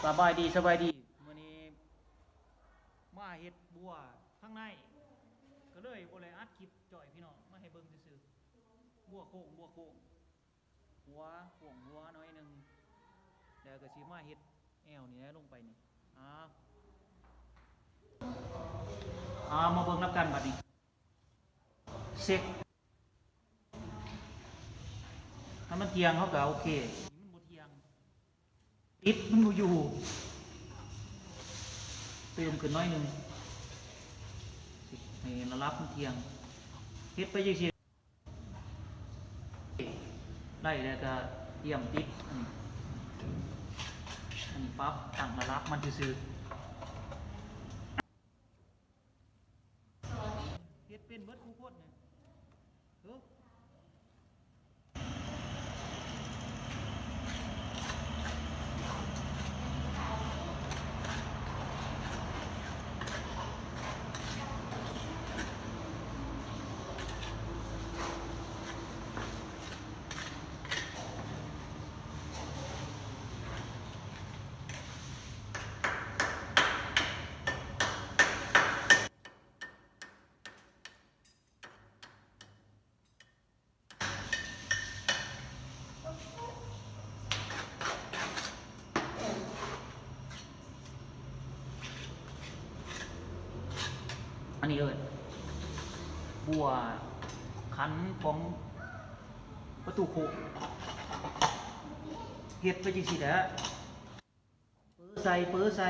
ສະບາຍດີ ສະບາຍດີ ມື້ນີ້ມາເຮັດບົວທາງໃນ ກໍເລີຍບໍ່ໄດ້ອັດຄລິບຈ່ອຍພີ່ນ້ອງມາໃຫ້ເບິ່ງຊື່ໆ ບົວໂຄ້ງ ບົວໂຄ້ງ ຫົວໂຄ້ງຫົວໜ້ອຍໜຶ່ງ ແລ້ວກໍຊິມາເຮັດແອວນີ້ແຫຼະລົງໄປນີ້ ອ້າວ ອ້າວ ມາເບິ່ງນຳກັນບັດນີ້ ເຊັກ ຖ້າມັນທ່ຽງເຮົາກໍໂອເຄ ມັນບໍ່ທ່ຽງ ຕິດມັນບໍ່ຢູ່ ເຕີມຂຶ້ນໜ້ອຍໜຶ່ງ ໃຫ້ລະດັບມັນທ່ຽງ ເຮັດໄປຈັ່ງຊີ້ ໄດ້ແລ້ວກໍຕຽມຕິດ ອັນນີ້ ອັນນີ້ປັບຕັ້ງລະດັບມັນຊື່ໆ. ເຮັດເປັນເບິດຄູ່ຄົນນີ້ ເອີ. ອັນນີ້ເອີ້ນບົວຂັນຂອງປະຕູໂຄ້ງ ເຮັດໄປຈັ່ງຊີ້ແຫຼະ ເປີໃສ່ ເປີໃສ່